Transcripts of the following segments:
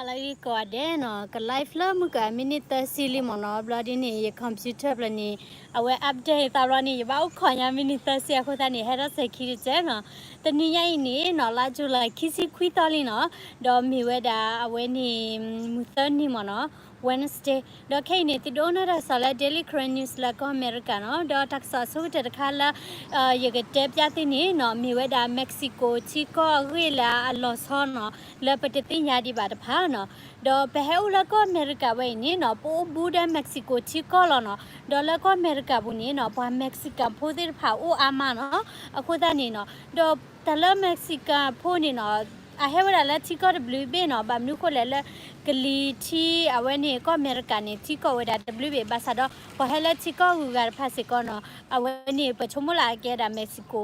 လၢဂ့ၤကိးဂၤဒဲးနီၤ, က live လၢမုၢ်က မံးနံးသၢဆံလံမ့ၢ်နီၤ, ဘျီဒ်န့ၣ် ယ computer ဖျၢၣ်န့ၣ် အဝဲ update သးဘျီန့ၣ် ယဘၣ်အိၣ်ခိးညါမံးနံးသၢဆံအဃိသတးန့ၣ် ဟဲထီၣ်စဲၤခံတစဲးနီၤ. တနံၤညါအံၤန့ၣ်နီၤ လါ July ခံဆံခွံသီလံနီၤ, ဒီးမ့ၢ်ဝဲဒၣ်အဝဲန့ၣ် မုၢ်သၢနံၤမ့ၢ်နီၤ, Wednesday, ဒီးခဲအံၤန့ၣ် သုဒိကနၣ်တၢ်ကစီၣ်လၢ Daily Karen News လၢကီၢ်အမဲရကၤနီၤ, ဒီးတၢ်ကစီၣ်အဆိကတၢၢ်တခါလၢ ယကတဲပျၢ်သုန့ၣ်နီၤ မ့ၢ်ဝဲဒၣ် Mexico ထံကီၢ်အဂ့ၢ်လၢအလီၤဆီနီၤ, လၢပတသ့ၣ်ညါဒံးဘၣ်တဖၣ်နီၤ. ဒီးပဟဲအိၣ်လၢကီၢ်အမဲရကၤဝဲအံၤန့ၣ်နီၤ ပအိၣ်ဘူးဒီး Mexico ထံကီၢ်လီၤနီၤ. ဒီးလၢကီၢ်အမဲရကၤပူၤန့ၣ်နီၤ ပှၤ Mexican ဖိသ့ၣ်တဖၣ်အိၣ်အါမးနီၤ. အဃိသတးန့ၣ်နီၤ ဒီးတၢ်လၢ Mexican ဖိန့ၣ်နီၤ အဟဲဝဲဒၣ်လၢထံကီၢ်တဘျုးဘ့ၣ်နီၤ, ဘၣ်မနုၤဃိလဲၣ်လၢ ကလံၤထံ အဝဲန့ၣ် ကီၢ်အမဲရကၤန့ၣ် ထံကီၢ်ဝဲဒၣ်တဘျုးဘ့ၣ် ဘၣ်ဆၣ်ဒီး ပှၤဟဲလၢထံကီၢ်ဂုၤဂၤတဖၣ်စ့ၢ်ကီးနီၤ, အဝဲန့ၣ် ပဆိကမိၣ်လၢအကဲဒၣ် Mexico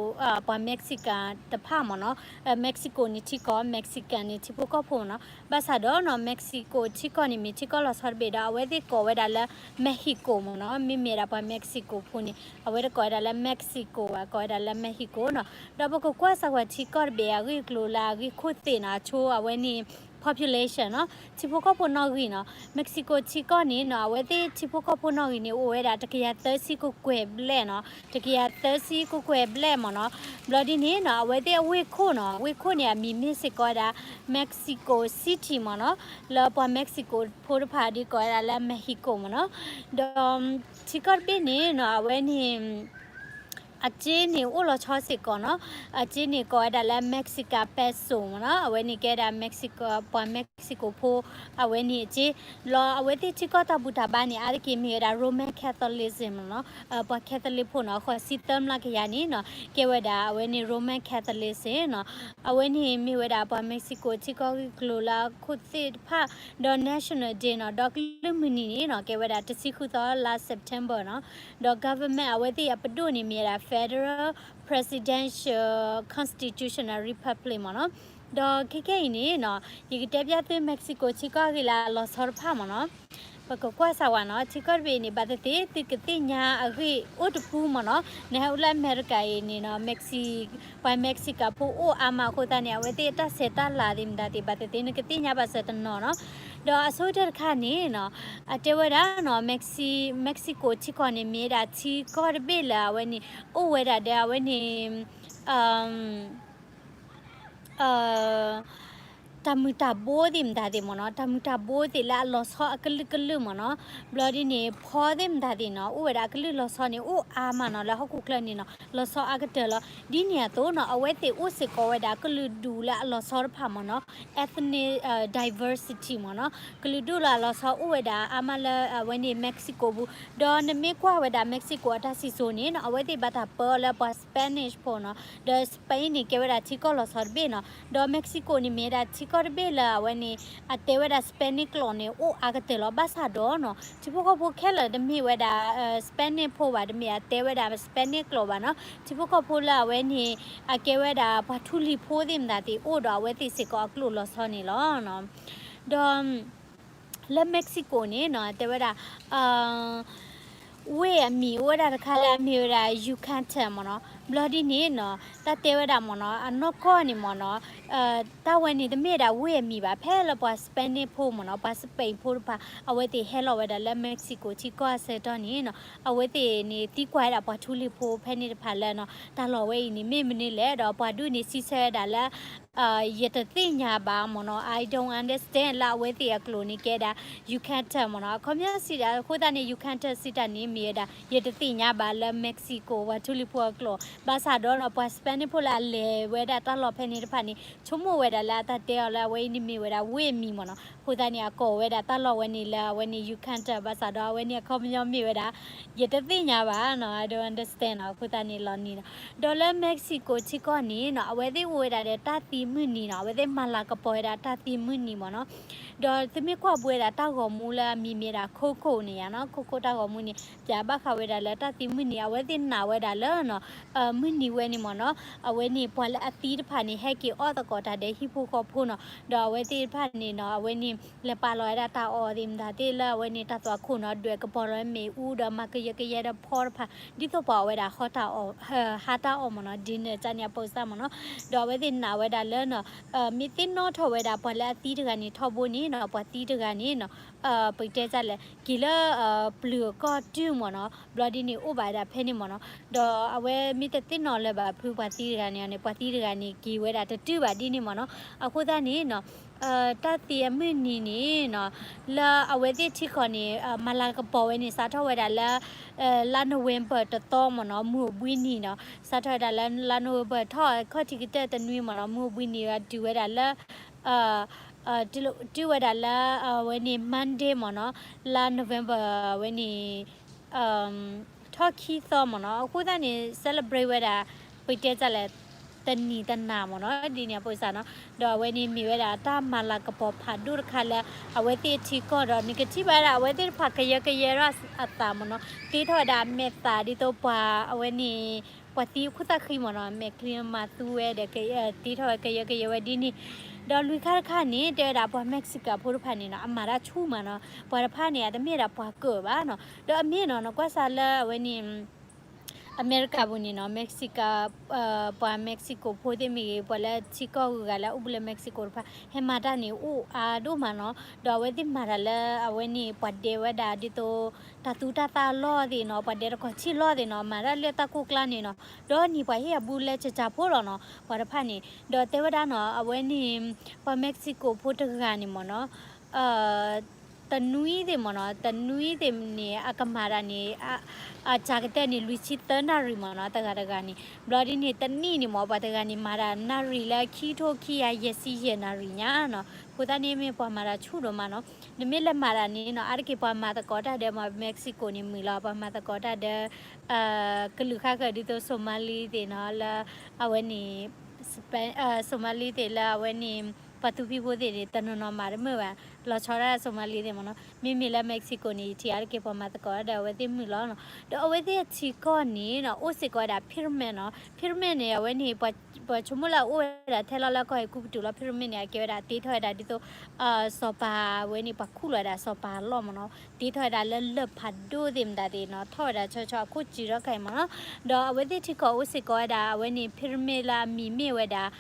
ပှၤ Mexican တဖၣ်မ့ၢ်နီၤ, Mexico န့ၣ်ထံကီၢ် Mexican န့ၣ်ထံဖိကီၢ်ဖိမ့ၢ်နီၤ. ဘၣ်ဆၣ်ဒီးနီၤ Mexico ထံကီၢ်န့ၣ်မ့ၢ်ထံကီၢ်လီၤဆီတဘ့ၣ်ဒီး အဝဲသ့ၣ်ကိးဝဲဒၣ်လၢ Mexico မ့ၢ်နီၤ, မ့မ့ၢ်ဒၣ်ပှၤ Mexico ဖိန့ၣ် အဝဲတကိးဝဲဒၣ်လၢ Mexico ဘၣ်, ကိးဝဲဒၣ်လၢ Mexico နီၤ. ဒီးပကကွၢ်စၢၤဝဲထံကီၢ်တဘ့ၣ်အဂ့ၢ်အကျိၤလၢအဂ့ၢ်ခိၣ်သ့ၣ်နီၤ, အဆိအဝဲန့ၣ် population နီၤ, ထံဖိကီၢ်ဖိနီၣ်ဂံၢ်နီၤ. Mexico ထံကီၢ်န့ၣ်နီၤ အဝဲသ့ၣ်ထံဖိကီၢ်ဖိနီၣ်ဂံၢ်န့ၣ် အိၣ်ဝဲဒၣ်တကယၤသၢဆံကကွဲၢ်ဘျဲၣ်နီၤ, တကယၤသၢဆံကကွဲၢ်ဘျဲၣ်မ့ၢ်နီၤ. ဘျီဒ်န့ၣ်နီၤ အဝဲသ့ၣ်အဝ့ၢ်ခိၣ်နီၤ, ဝ့ၢ်ခိၣ်န့ၣ် အမံၤမ့ၢ်စ့ၢ်ကီးဝဲဒၣ် Mexico City မ့ၢ်နီၤ, လၢပှၤ Mexico ဖိတဖၣ်ဒ်ကိးဝဲဒၣ်လၢ Mexico မ့ၢ်နီၤ. ဒီးထံကီၢ်တဘ့ၣ်န့ၣ်နီၤ အဝဲန့ၣ် အစ့န့ၣ်အိၣ်လီၤဆီစ့ၢ်ကီးနီၤ, အစ့န့ၣ်ကိးဝဲဒၣ်လၢ Mexican peso မ့ၢ်နီၤ, အဝဲန့ၣ်ကဲဒၣ် Mexico ပှၤ Mexico ဖိ အဝဲန့ၣ်အစ့, လီၤအဝဲသ့ၣ်ထံကီၢ်တၢ်ဘူၣ်တၢ်ဘါန့ၣ် အါတက့ၢ်မ့ၢ်ဝဲဒၣ် Roman Catholicism မ့ၢ်နီၤ, ပှၤ Catholic ဖိနီၤ, ဃိးဆံသၢမျးကယၤန့ၣ်နီၤ ကဲဝဲဒၣ်အဝဲန့ၣ် Roman Catholicism နီၤ. အဝဲန့ၣ်မ့ၢ်ဝဲဒၣ်ပှၤ Mexico ထံကီၢ်ဂ့ၢ်ကျိၤလၢအခိၣ်သ့ၣ်တဖၣ်, ဒီး National Day နီၤ, ဒီးကလုၢ်မုၢ်နံၤန့ၣ်နီၤ ကဲဝဲဒၣ်တဆံဃုသီလါ September နီၤ. ဒီး government အဝဲသ့ၣ်အပဒိၣ်န့ၣ်မ့ၢ်ဝဲဒၣ် Federal Presidential Constitutional Republic မ့ၢ်နီၤ. ဒီးခဲခဲအံၤန့ၣ်နီၤ ယကတဲပျၢ်သု Mexico ထံကီၢ်ဂ့ၢ်လၢအလီၤဆီတဖၣ်မ့ၢ်နီၤ. ပကကွၢ်စၢၤဝဲနီၤ, ထံကီၢ်တဘ့ၣ်န့ၣ် ဘၣ်သ့ၣ်သ့ၣ် သုကသ့ၣ်ညါအဂ့ၢ်အိၣ်တပူၤမ့ၢ်နီၤ. နဟဲအိၣ်လၢအမဲရကၤအံၤန့ၣ်နီၤ Mexi, ပှၤ Mexican ဖိအိၣ်အါမးအဃိသတးန့ၣ် အဝဲသ့ၣ်အတၢ်ဆဲးတၢ်လၤသ့ၣ်မတၤသ့ၣ် ဘၣ်သ့ၣ်သ့ၣ် နကသ့ၣ်ညါဘၣ်စၢၤတနီၤနီၤ. ဒီးအဆိကတၢၢ်တခါန့ၣ်နီၤ အတဲဝဲဒၣ်နီၤ Mexi, Mexico ထံကီၢ်န့ၣ် မ့ၢ်ဝဲဒၣ်ထံကီၢ်တဘ့ၣ်လၢအဝဲန့ၣ် အိၣ်ဝဲဒၣ်ဒီးအဝဲန့ၣ် တၢ်မုၢ်တၢ်ဘိသ့ၣ်မတၤသ့ၣ်မ့ၢ်နီၤ, တၢ်မုၢ်တၢ်ဘိသ့ၣ်လၢအလီၤဆီအကလုာ်ကလုာ်မ့ၢ်နီၤ. ဘျီဒ်န့ၣ် ဖီသ့ၣ်မတၤသ့ၣ်နီၤ အိၣ်ဝဲဒၣ်အကလုာ်လီၤဆီန့ၣ် အိၣ်အါမးနီၤ လၢဟီၣ်ခိၣ်ချၢန့ၣ်နီၤ လီၤဆီအါကတၢၢ်လီၤ. ဒ်န့ၣ်အသိးနီၤ အဝဲသ့ၣ်အိၣ်စ့ၢ်ကီးဝဲဒၣ်ကလုာ်ဒူၣ်လၢအလီၤဆီတဖၣ်မ့ၢ်နီၤ, ethnic diversity မ့ၢ်နီၤ, ကလုာ်ဒူၣ်လၢအလီၤဆီအိၣ်ဝဲဒၣ်အါမးလၢအဝဲန့ၣ် Mexico ပူၤ. ဒီးနမ့ၢ်ကွၢ်ဝဲဒၣ် Mexico အတၢ်စံၣ်စိၤန့ၣ်နီၤ အဝဲသ့ၣ်ဘၣ်တၢ်ပၢအီၤလၢပှၤ Spanish ဖိနီၤ, ဒီး Spain န့ၣ် ကဲဝဲဒၣ်ထံကီၢ်လီၤဆီတဘ့ၣ်နီၤ. ဒီး Mexico န့ၣ် မ့ၢ်ဝဲဒၣ်ထံကီၢ်တဘ့ၣ်လၢအဝဲန့ၣ် အတဲဝဲဒၣ် Spanish ကျိာ်န့ၣ် အိၣ်အါကတၢၢ်လီၤ. ဘၣ်ဆၣ်ဒီးနီၤ ထံဖိကီၢ်ဖိခဲလၢာ်တမ့ၢ်ဝဲဒၣ် Spanish ဖိဘၣ်, တမ့ၢ်အတဲဝဲဒၣ် Spanish ကျိာ်ဘၣ်နီၤ. ထံဖိကီၢ်ဖိလၢအဝဲန့ၣ် အကဲဝဲဒၣ်ပှၤထူလံၤဖိသ့ၣ်မတၤသ့ၣ်အိၣ်ဒီးအဝဲသ့ၣ်စ့ၢ်ကီးအကျိာ်လီၤဆီန့ၣ်လီၤ. ဒီး လၢ Mexico န့ၣ်နီၤ တဲဝဲဒၣ် ဝ့ၢ်အမံၤအိၣ်ဝဲဒၣ်တခါလၢအမ့ၢ်ဝဲဒၣ် Yucatan မ့ၢ်နီၤ. ဘျီဒ်န့ၣ်နီၤ တၢ်တဲဝဲဒၣ်မ့ၢ်နီၤ အနီၢ်ကီၢ်န့ၣ်မ့ၢ်နီၤ တၢ်ဝဲန့ၣ်တမ့ၢ်ဒၣ်ဝ့ၢ်အမံၤဘၣ်, ဖဲလၢပှၤ Spanish ဖိမ့ၢ်နီၤ ပှၤ Spain ဖိတဖၣ် အဝဲသ့ၣ်ဟဲလီၤဝဲဒၣ်လၢ Mexico ထံကီၢ်အဆၢကတီၢ်န့ၣ်နီၤ အဝဲသ့ၣ်န့ၣ်သံကွၢ်ဝဲဒၣ်ပှၤထူလံၤဖိဖဲန့ၣ်တဖၣ်လၢနီၤ တၢ်လီၢ်ဝဲအံၤန့ၣ်မ့ၢ်မနုၤလဲၣ်, ဒီးပှၤဒူၣ်န့ၣ်စံးဆၢဝဲဒၣ်လၢ ယတသ့ၣ်ညါဘၣ်မ့ၢ်နီၤ, I don't understand လၢအဝဲသ့ၣ်အကျိာ်န့ၣ်ကဲဒၣ် Yucatan မ့ၢ်နီၤ. အခီပညီစံးဒၣ်အဃိသတးန့ၣ် Yucatan စံးတၢ်န့ၣ်မ့ၢ်ဝဲဒၣ် ယတသ့ၣ်ညါဘၣ်လၢ Mexico ပှၤထူလံၤဖိအကျိာ်. ဘၣ်ဆၣ်ဒီးနီၤ ပှၤ Spanish ဖိလၢအလဲၤဝဲဒၣ်တၢ်လီၢ်ဖဲန့ၣ်တဖၣ်န့ၣ် ဆိကမိၣ်ဝဲဒၣ်လၢအတၢ်တဲအီၤလၢအဝဲအံၤန့ၣ်မ့ၢ်ဝဲဒၣ်ဝ့ၢ်အမံၤမ့ၢ်နီၤ. အဃိသတးန့ၣ် အကိးဝဲဒၣ်တၢ်လီၢ်ဝဲန့ၣ်လၢအဝဲန့ၣ် Yucatan ဘၣ်ဆၣ်ဒီးအဝဲန့ၣ်အခီပညီမ့ၢ်ဝဲဒၣ် ယတသ့ၣ်ညါဘၣ်နီၤ, I don't understand နီၤ, အဃိသတးန့ၣ်လီၤနံၤနီၤ. ဒီးလၢ Mexico ထံကီၢ်န့ၣ်နီၤ အဝဲသ့ၣ်အိၣ်ဝဲဒၣ်ဒီးတၢ်သံမုၢ်နံၤနီၤ, အဝဲသ့ၣ်မၤလၤကပီၤဝဲဒၣ်တၢ်သံမုၢ်နံၤမ့ၢ်နီၤ. ဒီးသုမ့ၢ်ကွၢ်ဘၣ်ဝဲဒၣ်တၢ်ဂီၤမူလၢအမံၤမ့ၢ်ဒၣ် Coco န့ၣ်ယါနီၤ, Coco တၢ်ဂီၤမူန့ၣ် ပျးဘၣ်ဃးဝဲဒၣ်လၢတၢ်သံမုၢ်နံၤ, အဝဲသ့ၣ်နာ်ဝဲဒၣ်လၢနီၤ မုၢ်နံၤဝဲန့ၣ်မ့ၢ်နီၤ အဝဲန့ၣ် ပှၤလၢအသံတဖၣ်န့ၣ် ဟဲက့ၤအီၣ်သကိးတၢ်ဒီးဟံၣ်ဖိဃီဖိနီၤ. ဒီးအဝဲသ့ၣ်တဖၣ်န့ၣ်နီၤ အဝဲန့ၣ် လဲၤပာ်လီၤဝဲဒၣ်တၢ်အီၣ်သ့ၣ်မတၤသ့ၣ်လၢအဝဲန့ၣ် တၢ်သွၣ်ခိၣ်နီၤ ဒွဲၣ်ကပီၤလီၤမ့ၣ်အူ ဒီးမၤကယၢကယဲဒီးဖီတဖၣ် ဒ်သိးပှၤအီၣ်ဝဲဒၣ် ဟါတၢ်အီၣ်မ့ၢ်နီၤ, dinner ကန့ၣ်အပိစၢ်မ့ၢ်နီၤ. ဒီးအဝဲသ့ၣ်နာ်ဝဲဒၣ်လၢ ပှၤလၢနီၤ မ့ၢ်သ့ၣ်နီၣ်ထီၣ်ဝဲဒၣ် ပှၤလၢအသံတဂၤန့ၣ် ထီဘိန့ၣ်နီၤ ပှၤသံတဂၤန့ၣ်နီၤ ပကတဲတၢ်လဲၣ် က့ၤလၢ ပျုၤအကီၢ်တုၤမ့ၢ်နီၤ ဘျီဒ်န့ၣ် အိၣ်ဘၣ်ဝဲဒၣ်ဖဲန့ၣ်မ့ၢ်နီၤ. ဒီးအဝဲမ့ၢ်တသ့ၣ်နီၣ်လၢၤဘၣ်ဖုပှၤသံတဂၤန့ၣ်န့ၣ် ပှၤသံတဂၤန့ၣ် က့ၤဝဲဒၣ်တတုၤဘၣ်ဒ်န့ၣ်မ့ၢ်နီၤ. အဃိသတးန့ၣ်နီၤ တၢ်သ့အမုၢ်နံၤန့ၣ်နီၤ လၢအဝဲသ့ၣ်ထံကီၢ်န့ၣ် မၤလၤကပီၤဝဲန့ၣ် စးထီၣ်ဝဲဒၣ်လၢ လါ November တသီမ့ၢ်နီၤ မုၢ်အိၣ်ဘှံးနံၤနီၤ စးထီၣ်ဝဲဒၣ်လၢ လါ November ထီၣ်ခီၣ်ထံးကတၢၢ်တနွံမ့ၢ်နီၤ မုၢ်အိၣ်ဘှံးနံၤတုၤဝဲဒၣ်လၢ တုၤဝဲဒၣ်လၢ အဝဲန့ၣ် Monday မ့ၢ်နီၤ လါ November ဝဲန့ၣ် ထီၣ်ခံသီမ့ၢ်နီၤ. အဃိသတးန့ၣ် celebrate ဝဲဒၣ် ပကတဲတၢ်လဲၣ် တနံၤတနၤမ့ၢ်နီၤ ဒ်န့ၣ်အပူၤစ့ၢ်နီၤ. ဒီးအဝဲန့ၣ်မ့ၢ်ဝဲဒၣ်တၢ်မၤလၤကပီၤဖးဒိၣ်တခါလၢ အဝဲသ့ၣ်ထံကီၢ်ဒီး နကထံၣ်ဘၣ်ဝဲဒၣ် အဝဲသ့ၣ်တဖၣ်ကယၢကယဲထီၣ်အသးမ့ၢ်နီၤ တ့ထီၣ်ဝဲဒၣ်အမဲာ်သးဒ်သိးပှၤအဝဲန့ၣ် ပှၤသံအခိၣ်သၣ်ဃံမ့ၢ်နီၤ မဲာ်ချံမၤသူဝဲဒီး တ့ထီၣ်ဝဲကယၢကယဲဝဲဒ်န့ၣ်. ဒီးလွံၢ်ခါတခါန့ၣ် တဲဝဲဒၣ်ပှၤ Mexican ဖိတဖၣ်န့ၣ်နီၤ အမၤတၢ်ဆူၣ်မးနီၤ ပှၤတဖၣ်န့ၣ် အတမ့ၢ်ဒၣ်ပှၤကၢၣ်ဘၣ်နီၤ ဒီးအမ့ၢ်နီၤ နကွၢ်စးလၢအဝဲန့ၣ် အမဲရကၤပူၤန့ၣ်နီၤ Mexican ပှၤ Mexico ဖိသ့ၣ်မ့ၢ်ဂ့ၤ ပှၤလၢထံကီၢ်ဂုၤဂၤလၢအအိၣ်ဘူးလၢ Mexico တဖၣ် ဟဲမၤတၢ်န့ၣ်အိၣ်အါဒိၣ်မးနီၤ. ဒီးအဝဲသ့ၣ်မၤတၢ်လၢအဝဲန့ၣ် ပှၤဒဲဝဲဒၣ်ဒ်သိး တၢ်သူတၢ်သၣ်အလီၢ်သ့ၣ်နီၤ ပှၤဒဲတကီၢ်ဆံးလီၢ်သ့ၣ်နီၤ မၤတၢ်လၢတၢ်ကိၢ်ကျါန့ၣ်နီၤ ဒီးန့ၣ်ပှၤဟ့ၣ်အဘူးလဲကကၢဖိလီၤနီၤ ပှၤတဖၣ်န့ၣ် ဒီးတဲဝဲဒၣ်နီၤ အဝဲန့ၣ် ပှၤ Mexico ဖိတဂၤန့ၣ်မ့ၢ်နီၤ တနွံသ့ၣ်မ့ၢ်နီၤ တနွံသ့ၣ်န့ၣ် အကမၤတၢ်န့ၣ် အကကၢကတၢၢ်န့ၣ် လွံၢ်ဆံသၢနၣ်ရံၣ်မ့ၢ်နီၤ တဂၤတဂၤန့ၣ် ဘျီဒ်န့ၣ် တနံၣ်န့ၣ်မ့ၢ် ပှၤတဂၤန့ၣ် မၤတၢ်နၣ်ရံၣ်လၢခံထိခံကယၤယဲၢ်ဆံယဲၢ်နၣ်ရံၣ်ညါနီၤ. အဃိသတးန့ၣ်မ့ၢ်ပှၤမၤတၢ်ဆူၣ်ဒိၣ်မးနီၤ. နမ့ၢ်လဲၤမၤတၢ်န့ၣ်နီၤ အါတက့ၢ်ပှၤမၤသကိးတၢ်ဒီး Mexico န့ၣ်မုာ်လီၤ ပှၤမၤသကိးတၢ်ဒီး ကလုာ်ဃၣ်ဃၢၤဒ်သိး Somali သ့ၣ်နီၤ လၢအဝဲန့ၣ် Somali သ့ၣ်လၢအဝဲန့ၣ် ပှၤသူဖံဖိသ့ၣ်န့ၣ် တနီၤနီၤမၤတမုာ်ဘၣ် လီၤဆီဒၣ် Somali သ့ၣ်မ့ၢ်နီၤ. မ့မ့ၢ်လၢ Mexico န့ၣ် ယထံၣ်အါတက့ၢ်ပှၤမၤသကိးဒီးအဝဲသ့ၣ်မုာ်လီၤနီၤ. ဒီးအဝဲသ့ၣ်အထံကီၢ်န့ၣ်နီၤ အိၣ်စ့ၢ်ကီးဝဲဒၣ် pyramid နီၤ. Pyramid န့ၣ် အဝဲန့ၣ် ပှၤဆိကမိၣ်လၢအအိၣ်ဝဲဒၣ်ထဲလီၤလၢကီၢ်ဟဲကူပတူးလီၤ pyramid န့ၣ် အကဲဝဲဒၣ်တ့ထီၣ်ဝဲဒၣ်ဒ်သိး စီၤပၤဝဲန့ၣ် ပှၤခူၣ်လီၤဝဲဒၣ်စီၤပၤအလီၢ်မ့ၢ်နီၤ တ့ထီၣ်ဝဲဒၣ်လၢလၢၢ်ဖးဒိၣ်သ့ၣ်မတၤသ့ၣ်နီၤ ထီၣ်ဝဲဒၣ်ဆီဆီအခိၣ်စူၤထီၣ်ခါအံၤမ့ၢ်နီၤ. ဒီးအဝဲသ့ၣ်ထံကီၢ်အိၣ်စ့ၢ်ကီးဝဲဒၣ် အဝဲန့ၣ် pyramid လၢအမံၤမ့ၢ်ဝဲဒၣ်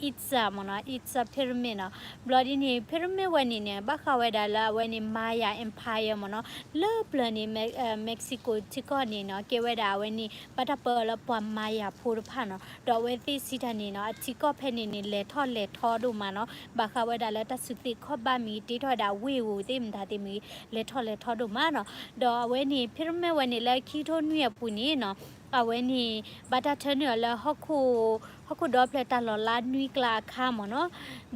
Itza မ့ၢ်နီၤ Itza pyramid နီၤ. ဘျီဒ်န့ၣ် pyramid ဝဲန့ၣ်န့ၣ် ဘၣ်ဃးဝဲဒၣ်လၢအဝဲန့ၣ် Maya Empire မ့ၢ်နီၤ လၢပျၢၤန့ၣ် Mexico ထံကီၢ်န့ၣ်နီၤ ကဲဝဲဒၣ်အဝဲန့ၣ် ဘၣ်တၢ်ပၢလၢပှၤ Maya ဖိတဖၣ်နီၤ. ဒီးအဝဲသ့ၣ်စံးတၢ်န့ၣ်နီၤ အထံကီၢ်ဖဲန့ၣ်န့ၣ် လဲၤထီၣ်လဲၤထီဒိၣ်မးနီၤ ဘၣ်ဃးဝဲဒၣ်လၢတၢ်စူးသ့ၣ်ခီၣ်ဘၣ်မ့ၢ်ဂ့ၤ တ့ထီၣ်ဝဲဒၣ်ဝ့ၢ်ဧိၤသ့ၣ်မတၤသ့ၣ်မ့ၢ်ဂ့ၤ လဲၤထီၣ်လဲၤထီဒိၣ်မးနီၤ. ဒီးအဝဲန့ၣ် pyramid ဝဲန့ၣ်လၢခံကထိနွံအပူၤန့ၣ်နီၤ အဝဲန့ၣ် ဘၣ်တၢ်ထၢနုာ်အီၤလၢ ဟီၣ်ခိၣ်ဒီဖျၢၣ်တၢ်လီၤလးနွံကျါအခါမ့ၢ်နီၤ.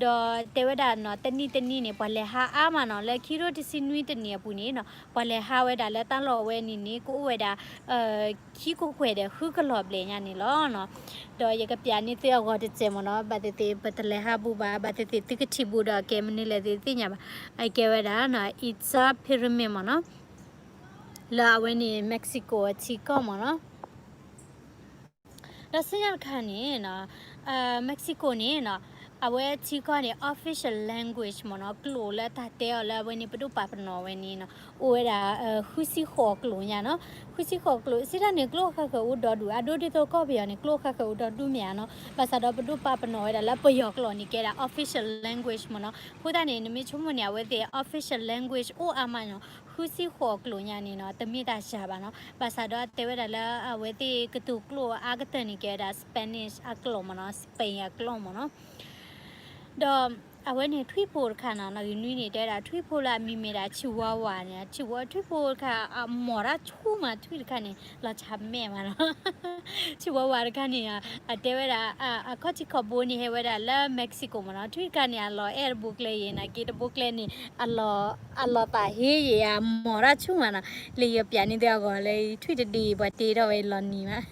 ဒီးတဲဝဲဒၣ်နီၤ တနံၣ်တနံၣ်န့ၣ် ပှၤလဲၤဟးအါမးနီၤ လၢခံကထိတဆံနွံတနံၣ်အပူၤန့ၣ်နီၤ ပှၤလဲၤဟးဝဲဒၣ်လၢတၢ်လီၢ်ဝဲန့ၣ်န့ၣ် ကအိၣ်ဝဲဒၣ် ခံကကွဲၢ်ဒီးဃုကလီၤဘျဲၣ်ညါန့ၣ်လီၤနီၤ. ဒီးယကပျးန့ၢ်သုအဂီၤတစဲးမ့ၢ်နီၤ ဘၣ်သ့ၣ်သ့ၣ် ပတလဲၤဟးဘူးဘၣ် ဘၣ်သ့ၣ်သ့ၣ်သုကထံၣ်ဘူးဒီးကဲမနုၤလဲၣ်သုသ့ၣ်ညါဘၣ်. အကဲဝဲဒၣ်နီၤ Itza pyramid မ့ၢ်နီၤ လၢအဝဲန့ၣ် Mexico အထံကီၢ်မ့ၢ်နီၤ. ဒီးဆူညါတခါန့ၣ်နီၤ Mexico န့ၣ်နီၤ အဝဲထံကီၢ်န့ၣ် official language မ့ၢ်နီၤ ကျိာ်လၢတၢ်တဲအီၤလၢအဝဲန့ၣ် ပဒိၣ်ပာ်ပနီၣ်ဝဲန့ၣ်နီၤ အိၣ်ဝဲဒၣ် ဃုဆံဃိးကျိာ်ညါနီၤ. ဃုဆံဃိးကျိာ် စံးတၢ်န့ၣ် ကျိာ်ဃၣ်ဃၢၤအိၣ်ဒီဒူၣ် အဒိဒ်သိးကီၢ်ပယီၤန့ၣ် ကျိာ်ဃၣ်ဃၢၤအိၣ်ဒီဒူၣ်မ့ၢ်ဧါနီၤ. ဘၣ်ဆၣ်ဒီးပဒိၣ်ပာ်ပနီၣ်ဝဲဒၣ်လၢပယီၤကျိာ်န့ၣ် ကဲဒၣ် official language မ့ၢ်နီၤ. အဃိသတးန့ၣ် နမ့ၢ်ဆိကမိၣ်န့ၣ် အဝဲသ့ၣ် official language အိၣ်အါမးနီၤ ဃုဆံဃိးကျိာ်ညါန့ၣ်နီၤ တမ့ၢ်တၢ်စှၤဘၣ်နီၤ. ဘၣ်ဆၣ်ဒီးတဲဝဲဒၣ်လၢအဝဲသ့ၣ်ကတိၤကျိာ်အါကတၢၢ်န့ၣ် ကဲဝဲဒၣ် Spanish အကျိာ်မ့ၢ်နီၤ Spain အကျိာ်မ့ၢ်နီၤ. ဒီးအဝဲန့ၣ်ထွံၣ်ဖိတခါနီၤ နီၣ်ဂံၢ်နွံန့ၣ် တဲဝဲဒၣ်ထွံၣ်ဖိလၢအမံၤမ့ၢ်ဒၣ် Chihuahua န့ၣ် Chihuahua ထွံၣ်ဖိတခါ အမီၤတၢ်ဆူၣ်မး ထွံၣ်တခါန့ၣ် လီၤဆးမဲာ်မးနီၤ Chihuahua တခါန့ၣ် အတဲဝဲဒၣ် အခီၣ်ထံးခီၣ်ဘိန့ၣ် ဟဲဝဲဒၣ်လၢ Mexico မ့ၢ်နီၤ. ထွံၣ်တခါန့ၣ် အလီၤအဲၣ်တဘိကျဲအံၤ နာ်က့တဘိကျဲန့ၣ် အလီၤသးဟ့ယံၤ အမီၤတၢ်ဆူၣ်မးနီၤ. လၢယပျးန့ၢ်သုအဂီၢ်လၢ ထွံၣ်တဒုအံၤ ပှၤတ့ထီၣ်ဝဲလီၤနံၤမး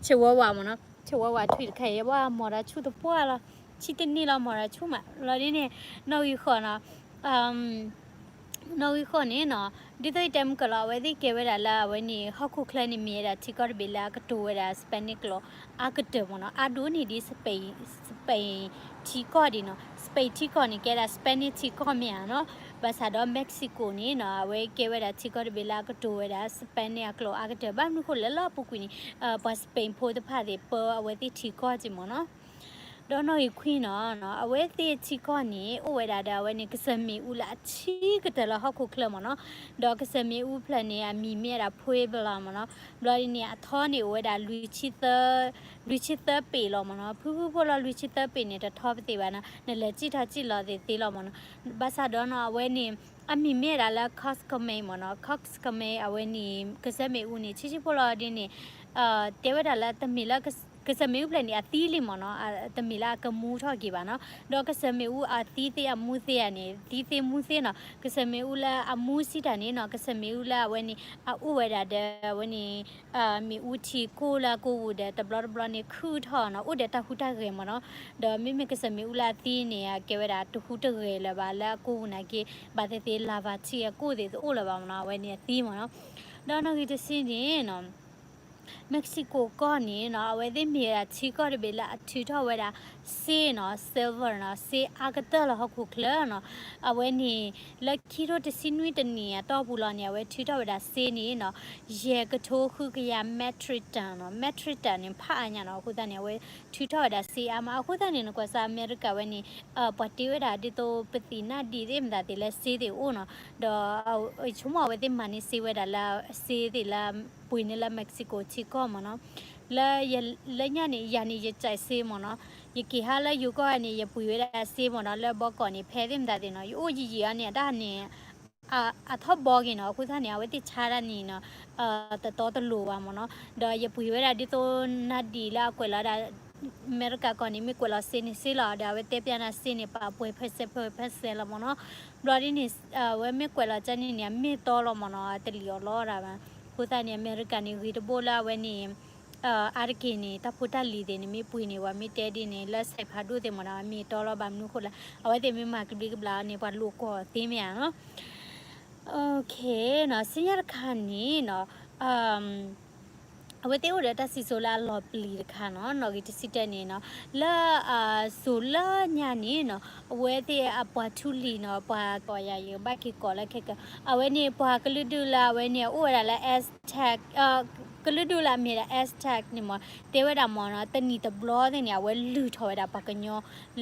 Chihuahua မ့ၢ်နီၤ. Chihuahua ထွံၣ်တခါအံၤ ပှၤမီၤတၢ်ဆူၣ်တပှၢ်လီၤ. ဆံတနံၣ်လီၤ မီၤတၢ်ဆူၣ်မး လီၤဒ်န့ၣ် နီၣ်ဂံၢ်ဃိးနီၤ နီၣ်ဂံၢ်ဃိးန့ၣ်နီၤ ဒ်သိးယတဲမုၢ်ကၢၢ်လီၤ အဝဲသ့ၣ်ကဲဝဲဒၣ်လၢအဝဲန့ၣ် ဟီၣ်ခိၣ်ချၢန့ၣ် မ့ၢ်ဝဲဒၣ်ထံကီၢ်တဘ့ၣ်လၢအကတိၤဝဲဒၣ် Spanish ကျိာ် အါကတၢၢ်မ့ၢ်နီၤ အါဒိၣ်န့ၢ်ဒ် Spain ထံကီၢ်ဒံးနီၤ Spain ထံကီၢ်န့ၣ် ကဲဒၣ် Spanish ထံကီၢ်မ့ၢ်ဧါနီၤ ဘၣ်ဆၣ်ဒီး Mexico န့ၣ်နီၤ အဝဲကဲဝဲဒၣ်ထံကီၢ်တဘ့ၣ်လၢအကတိၤဝဲဒၣ် Spanish အကျိာ်အါကတၢၢ် ဘၣ်မနုၤဃိလဲၣ်လၢအပူၤကွံာ်န့ၣ် ပှၤ Spain ဖိတဖၣ်သ့ၣ် ပၢအဝဲသ့ၣ်ထံကီၢ်က့မ့ၢ်နီၤ ဒီးနီၣ်ဂံၢ်ခွံနီၤ, အဝဲသ့ၣ်ထံကီၢ်န့ၣ် အိၣ်ဝဲဒၣ်ဒီးအဝဲန့ၣ် ကစၢၢ်မ့ၣ်အူလၢအဆံးကတၢၢ်လၢဟီၣ်ခိၣ်ချၢမ့ၢ်နီၤ, ဒီးကစၢၢ်မ့ၣ်အူဖျၢၣ်န့ၣ် အမံၤမ့ၢ်ဝဲဒၣ် Puebla မ့ၢ်နီၤ, ဘျီဒ်န့ၣ် အထီန့ၣ်အိၣ်ဝဲဒၣ် လွံၢ်ဆံသၢပ့ၤလီၤမ့ၢ်နီၤ, ဖုဖုဖိလီၤ လွံၢ်ဆံသၢပ့ၤန့ၣ် တထီပသ့ၣ်ဘၣ်နီၤ, နလဲၤစံၣ်ထီၣ်စံၣ်လီၤသ့ၣ်သ့လီၤမ့ၢ်နီၤ, ဘၣ်ဆၣ်ဒီးနီၤ အဝဲန့ၣ် အမံၤမ့ၢ်ဝဲဒၣ်လၢ Coxcomb မ့ၢ်နီၤ, Coxcomb အဝဲန့ၣ် ကစၢၢ်မ့ၣ်အူန့ၣ် ဆံးဆံးဖိလီၤဒ်န့ၣ် တဲဝဲဒၣ်လၢတမ့ၢ်လၢ ကစၢၢ်မ့ၣ်အူဖျၢၣ်န့ၣ် အသံလံမ့ၢ်နီၤ, တမ့ၢ်လၢအကမူထီၣ်က့ၤဘၣ်နီၤ, ဒီးကစၢၢ်မ့ၣ်အူအသံသ့အမူသ့ဧါန့ၣ် သံသ့မူသ့နီၤ, ကစၢၢ်မ့ၣ်အူလၢအမူစံးတၢ်န့ၣ်နီၤ, ကစၢၢ်မ့ၣ်အူလၢအဝဲန့ၣ် အအိၣ်ဝဲဒၣ်ဒီးအဝဲန့ၣ် မ့ၣ်အူထံကိၢ်လၢအကိၢ်ပူၤဒီး တဘျီတဘျီန့ၣ် ခုၣ်ထီၣ်နီၤ, အိၣ်ဒီးတၢ်ဟူးတၢ်ဂဲၤမ့ၢ်နီၤ, ဒီးမ့မ့ၢ်ကစၢၢ်မ့ၣ်အူလၢအသံန့ၣ် အကဲဝဲဒၣ်တဟူးတဂဲၤလၢၤဘၣ် လၢအကိၢ်ပူၤနာ်က့ ဘၣ်သ့ၣ်သ့ၣ် lava ထံအကိၢ်သ့ၣ်တအိၣ်လၢၤဘၣ်မ့ၢ်နီၤ, အဝဲန့ၣ်အသံမ့ၢ်နီၤ, ဒီးနီၣ်ဂံၢ်တဆံန့ၣ်နီၤ Mexico ကီၢ်န့ၣ်နီၤ အဝဲသ့ၣ်မ့ၢ်ဝဲဒၣ်ထံကီၢ်တဘ့ၣ်လၢအထုးထီၣ်ဝဲဒၣ်စ့နီၤ, silver နီၤ, စ့အါကတၢၢ်လၢဟီၣ်ခိၣ်ချၢနီၤ, အဝဲန့ၣ် လၢခံထိတဆံနွံတနံၣ်အတီၢ်ပူၤလီၤန့ၣ် အဝဲထုးထီၣ်ဝဲဒၣ်စ့န့ၣ်နီၤ, ယဲၢ်ကထိဃုကယၤ metric ton နီၤ, metric ton န့ၣ် ဖးအါညါနီၤ, အဃိသတးန့ၣ် အဝဲထုးထီၣ်ဝဲဒၣ်စ့အါမး, အဃိသတးန့ၣ် နကွၢ်စၢ်အမဲရကၤဝဲန့ၣ် ပှၤတ့ဝဲဒၣ်ဒ်သိးပသံၣ်နၢ်ဒံးသ့ၣ်မတၤသ့ၣ်လၢစ့သ့ၣ်အိၣ်နီၤ, ဒီးဆိကမိၣ်အဝဲသ့ၣ်မၤန့ၢ်စ့ဝဲဒၣ်လၢစ့သ့ၣ်လၢ ပှ့ၤန့ၢ်လၢ Mexico ထံကီၢ်မ့ၢ်နီၤ, လၢယ လၢညါန့ၣ် ယၤန့ၣ် ယကဲးစ့မ့ၢ်နီၤ, ယက့ၤဟါလၢယိၤကီၢ်န့ၣ် ယပှ့ၤဝဲဒၣ်စ့မ့ၢ်နီၤ, လၢဘီကီးန့ၣ် ဖဲသ့ၣ်မတၤသ့ၣ်နီၤ, ယအိၣ်ယံာ်ယံာ်အီၤန့ၣ် အတၢ်န့ၣ် အထီၣ်ဘီက့ၤနီၤ, အဃိသတးန့ၣ် အဝဲသ့ၣ်ဆါတၢ်န့ၣ်နီၤ, တတီတလိၤဘၣ်မ့ၢ်နီၤ, ဒီးယပှ့ၤဝဲဒၣ်ဒ်သိးနၢ်ဒံးလၢအကွဲးလီၤဒၣ် အမဲရကၤကီၢ်န့ၣ် မ့ၢ်ကွဲးလီၤစ့န့ၣ်စ့လီၤ, ဒီးအဝဲတဲပျးနၤစ့န့ၣ် ပာ်ပှဲၤဖဲစဲးဖဲစဲးလီၤမ့ၢ်နီၤ, ဘျီဒ်န့ၣ် အဝဲမ့ၢ်ကွဲးလီၤကၢ်န့ၣ်န့ၣ် အမ့ၢ်တီလီၤမ့ၢ်နီၤ, တလံၤအီၤလီၤဒၣ်ဘၣ်, အဃိသတးန့ၣ် အမဲရကၤန့ၣ် ဂ့ၤတဘိလၢအဝဲန့ၣ် အါတက့ၢ်န့ၣ် တၢ်ဖိတၢ်လံၤသ့ၣ်န့ၣ် မ့ၢ်ပှ့ၤန့ၣ် ပှၤမ့ၢ်တဲဒ်န့ၣ် လၢစဲးဖးဒိၣ်သ့ၣ်မ့ၢ်နီၤ အမ့ၢ်တီလီၤဘၣ်မနုၤအဃိလဲၣ်, အဝဲသ့ၣ်မ့ၢ်မၤကဘျံးကဘျၣ်အီၤန့ၣ် ပှၤလိာ်ကွီၢ်သ့မ့ၢ်ဧါနီၤ, နီၤ, စံညါတခါန့ၣ်နီၤ အဝဲသ့ၣ်အိၣ်ဒီးတၢ်စံၣ်စိၤလၢအလီၤပျံၤတခါနီၤ, နီၣ်ဂံၢ်တဆံတၢန့ၣ်နီၤ, လၢ စိၤလၢညါန့ၣ်နီၤ, အဝဲသ့ၣ်အပှၤထူလံၤနီၤ, ပှၤကိးယၤယဘၣ်က့ၤကိးလၢခဲကၢ, အဝဲန့ၣ် ပှၤကလုာ်ဒူၣ်လၢအဝဲန့ၣ် အအိၣ်ဝဲဒၣ်လၢ Aztec ကလုာ်ဒူၣ်လၢအမ့ၢ်ဒၣ် Aztec န့ၣ်မ့ၢ် တဲဝဲဒၣ်မ့ၢ်နီၤ, တနံၣ်တဘျီသ့ၣ်န့ၣ် အဝဲလုၢ်ထီၣ်ဝဲဒၣ်ပှၤကညီ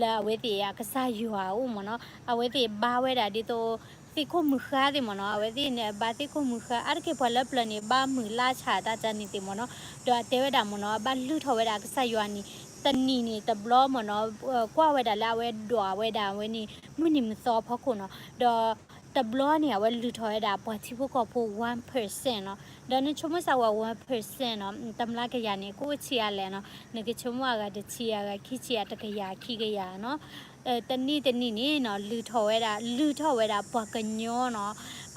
လၢအဝဲသ့ၣ်အကစၢ်ယွၤအအိၣ်မ့ၢ်နီၤ, အဝဲသ့ၣ်ဘါဝဲဒၣ်ဒ်သိး သ့ၣ်ခိၣ်မုၢ်ဃါသ့ၣ်မ့ၢ်နီၤ, အဝဲသ့ၣ်န့ၣ် ဘါသ့ၣ်ခိၣ်မုၢ်ဃါ အါတက့ၢ်ပှၤလၢပျၢၤန့ၣ် ဘါမုၢ်လါဆၣ်တၢ်ကန့ၣ်သ့ၣ်မ့ၢ်နီၤ, ဒီးအတဲဝဲဒၣ်မ့ၢ်နီၤ အဘၣ်လုၢ်ထီၣ်ဝဲဒၣ်အကစၢ်ယွၤန့ၣ် တနံၣ်န့ၣ်တဘျီမ့ၢ်နီၤ, ကွၢ်ဝဲဒၣ်လၢအဝဲဒွးဝဲဒၣ်ဝဲန့ၣ် မုၢ်နံၤမုၢ်သီအဖီခိၣ်နီၤ, ဒီးတဘျီန့ၣ် အဝဲလုၢ်ထီၣ်ဝဲဒၣ်ပှၤထံဖိကီၢ်ဖိ one percent နီၤ, ဒီးနဆိကမိၣ်စၢ်ဝဲ one percent နီၤ, တမျးကယၤန့ၣ် ကအိၣ်ဆံးအါလဲၣ်နီၤ, နကဆိကမိၣ်အဂၤတဆံ အဂၤခံဆံ အတကယၤခံကယၤနီၤ, တနံၣ်တနံၣ်န့ၣ်နီၤ လုၢ်ထီၣ်ဝဲဒၣ် လုၢ်ထီၣ်ဝဲဒၣ်ပှၤကညီနီၤ,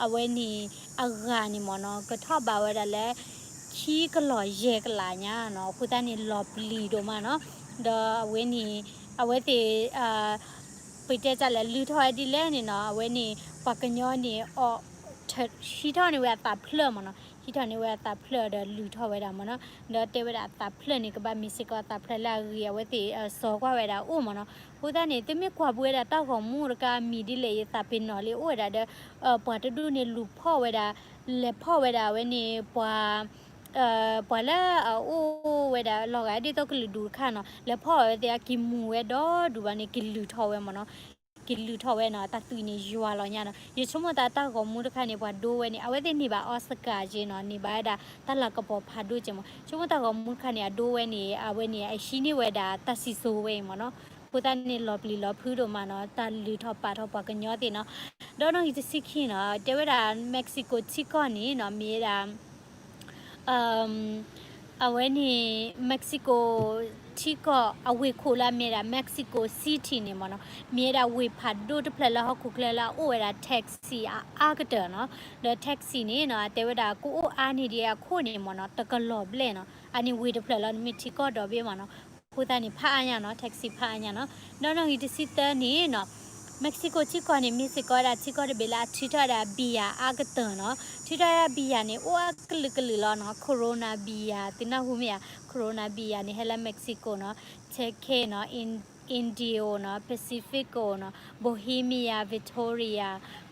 အဝဲန့ၣ် အဂၤန့ၣ်မ့ၢ်နီၤ ကထီၣ်ဘးဝဲဒၣ်လၢ ခံကလီၢ်ယဲၢ်ကလးညါနီၤ, အဃိသတးန့ၣ် လီၤပျံၤဒိၣ်မးနီၤ, ဒီးအဝဲန့ၣ် အဝဲသ့ၣ် ပတဲတၢ်လဲၣ် လုၢ်ထီၣ်ဝဲဒ်လဲၣ်န့ၣ်နီၤ, အဝဲန့ၣ် ပှၤကညီန့ၣ် အီၣ် ဟံးထီၣ်န့ၢ်ဝဲအသးဖျၢၣ်မ့ၢ်နီၤ, ဟံးထီၣ်န့ၢ်ဝဲအသးဖျၢၣ်ဒီးလုၢ်ထီၣ်ဝဲဒၣ်မ့ၢ်နီၤ, ဒီးတဲဝဲဒၣ်အသးဖျၢၣ်န့ၣ် ကဘၣ်မ့ၢ်စ့ၢ်ကီးအသးဖျၢၣ်လၢအဂ့ၤ အဝဲသ့ၣ်စီၤကွၢ်ဝဲဒၣ်အိၣ်မ့ၢ်နီၤ, အဃိသတးန့ၣ် သုမ့ၢ်ကွၢ်ဘၣ်ဝဲဒၣ်တၢ်ဂီၤမူတခါအမံၤဒ်လဲၣ် ယသးပ့ၤနီၣ်လံ အိၣ်ဝဲဒၣ်ဒီး ပှၤတဒူၣ်န့ၣ်လူၤဖီၣ်ဝဲဒၣ် လဲၤဖီၣ်ဝဲဒၣ်အဝဲန့ၣ် ပှၤ ပှၤလၢအအိၣ်ဝဲဒၣ်လီၤဂာ်ဒ်သိးကလုာ်ဒူၣ်တခါနီၤ, လဲၤဖီၣ်အဝဲသ့ၣ်အက့ၤမူၤဝဲဒီဒူၣ်ဘၣ်န့ၣ် က့ၤလုၢ်ထီၣ်ဝဲမ့ၢ်နီၤ, က့ၤလုၢ်ထီၣ်ဝဲနီၤ, တၢ်သွံၣ်န့ၣ်ယွၤလီၤညါနီၤ, ယဆိကမိၣ်တၢ်တၢ်ဂီၤမူတခါန့ၣ် ပှၤဒိဝဲန့ၣ် အဝဲသ့ၣ်န့ၢ်ဘၣ် Oscar က့နီၤ, န့ၢ်ဘၣ်ဝဲဒၣ်တၢ်လၤကပီၤဖးဒိၣ်က့မ့ၢ်, ဆိကမိၣ်တၢ်ဂီၤမူတခါန့ၣ် အဒိဝဲန့ၣ် အဝဲန့ၣ် အဟံးန့ၢ်ဝဲဒၣ်တၢ်စံၣ်စိၤဝဲအံၤမ့ၢ်နီၤ, အဃိသတးန့ၣ် လီၤပျံၤလီၤဖုးဒိၣ်မးနီၤ, တၢ်လုၢ်ထီၣ်ပာ်ထီၣ်ပှၤကညီသ့ၣ်နီၤ, ဒီးနီၣ်ဂံၢ်တဆံခံနီၤ, တဲဝဲဒၣ် Mexico ထံကီၢ်န့ၣ်နီၤ မ့ၢ်ဝဲဒၣ် အဝဲန့ၣ် Mexico ထံကီၢ်အဝ့ၢ်ခိၣ်လၢအမ့ၢ်ဒၣ် Mexico City န့ၣ်မ့ၢ်နီၤ, မ့ၢ်ဝဲဒၣ်ဝ့ၢ်ဖးဒိၣ်တဖျၢၣ်လၢဟီၣ်ခိၣ်ချၢလၢအအိၣ်ဝဲဒၣ် taxi အအါကတၢၢ်နီၤ, ဒီး taxi န့ၣ်နီၤ အတဲဝဲဒၣ်ကအိၣ်အါန့ၢ်ဒံးအခိၣ်န့ၣ်မ့ၢ်နီၤ တကလီၤဘျဲၣ်နီၤ, အန့ၣ်ဝ့ၢ်တဖျၢၣ်လီၤ နမ့ၢ်ထံကီၢ်ဒီဘ့ၣ်မ့ၢ်နီၤ, အဃိသတးန့ၣ် ဖးအါညါနီၤ taxi ဖးအါညါနီၤ, ဒီးနီၣ်ဂံၢ်တဆံသၢန့ၣ်နီၤ Mexico ထံကီၢ်န့ၣ် မ့ၢ်စ့ၢ်ကီးဝဲဒၣ်ထံကီၢ်တဘ့ၣ်လၢအထုးထီၣ်ဝဲဒၣ် beer အါကတၢၢ်နီၤ, ထုးထီၣ်ဝဲဒၣ် beer န့ၣ် အိၣ်အကလုာ်ကလုာ်လီၤနီၤ, Corona beer သုနၢ်ဟူမ့ၢ်ဧါ, Corona beer န့ၣ် ဟဲလၢ Mexico နီၤ, Turkey နီၤ, Indio နီၤ, Pacifico နီၤ, Bohemia, Victoria,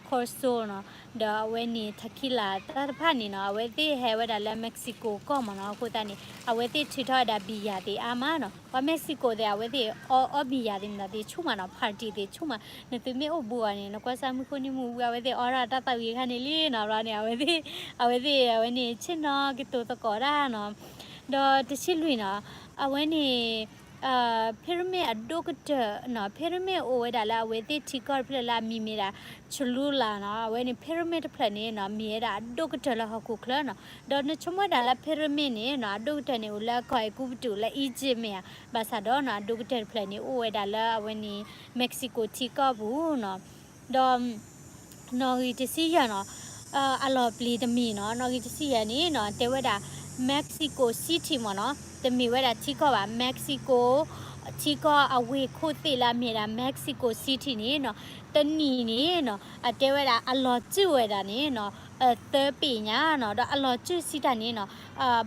Corso နီၤ, ဒီးအဝဲန့ၣ် Tequila တၢ်တဖၣ်န့ၣ်နီၤ အဝဲသ့ၣ်ဟဲဝဲဒၣ်လၢ Mexico ကီၢ်မ့ၢ်နီၤ. အဃိသတးန့ၣ် အဝဲသ့ၣ်ထုးထီၣ်ဝဲဒၣ်ဘံၣ်ယၢ်သ့ၣ်အါမးနီၤ. ပှၤ Mexico သ့ၣ် အဝဲသ့ၣ်အီ အီဘံၣ်ယၢ်သ့ၣ်မတၤသ့ၣ်ဆူၣ်မးနီၤ, party သ့ၣ်ဆူၣ်မး. နသုမ့ၢ်အိၣ်ဘူးအီၤန့ၣ် နကွၢ်စၢ်မုၢ်ခိၣ်န့ၣ်မူဝံၤ အဝဲသ့ၣ်အီရၣ်တၢ်သးဝံၤအခါန့ၣ်လံနီၤ. ဘျီန့ၣ် အဝဲသ့ၣ် အဝဲသ့ၣ် အဝဲန့ၣ် ဆ့ၣ်နီၤကတိၤသကိးတၢ်နီၤ. ဒီးတဆံလွံၢ်နီၤ, အဝဲန့ၣ် pyramid အဒိၣ်ကတၢၢ်နီၤ, pyramid အိၣ်ဝဲဒၣ်လၢအဝဲသ့ၣ်ထံကီၢ်တဖျၢၣ်လၢအမံၤမ့ၢ်ဒၣ် Cholula နီၤ. အဝဲန့ၣ် pyramid တဖျၢၣ်န့ၣ်နီၤ မ့ၢ်ဝဲဒၣ်အဒိၣ်ကတၢၢ်လၢဟီၣ်ခိၣ်ချၢနီၤ. ဒီးနဆိကမိၣ်ဝဲဒၣ်လၢ pyramid န့ၣ်နီၤ အဒိၣ်ကတၢၢ်န့ၣ်အိၣ်လၢကီၢ်အဲၤကူပတူးလၢ Egypt မ့ၢ်ဧါ. ဘၣ်ဆၣ်ဒီးနီၤ အဒိၣ်ကတၢၢ်တဖျၢၣ်န့ၣ် အိၣ်ဝဲဒၣ်လၢအဝဲန့ၣ် Mexico ထံကီၢ်ပူၤနီၤ. ဒီး နီၣ်ဂံၢ်တဆံယဲၢ်နီၤ, အလီၤပျံၤတမံၤနီၤ, နီၣ်ဂံၢ်တဆံယဲၢ်န့ၣ်နီၤ တဲဝဲဒၣ် Mexico City မ့ၢ်နီၤ, တမ့ၢ်ဝဲဒၣ်ထံကီၢ်ဘၣ်, Mexico ထံကီၢ်အဝ့ၢ်ခိၣ်သ့ၣ်လၢအမ့ၢ်ဒၣ် Mexico City န့ၣ်နီၤ, တနံၣ်န့ၣ်နီၤ အတဲဝဲဒၣ်အလီၤစုၣ်ဝဲဒၣ်န့ၣ်နီၤ သၢပ့ၤညါနီၤ, ဒီးအလီၤစုၣ်စံးတၢ်န့ၣ်နီၤ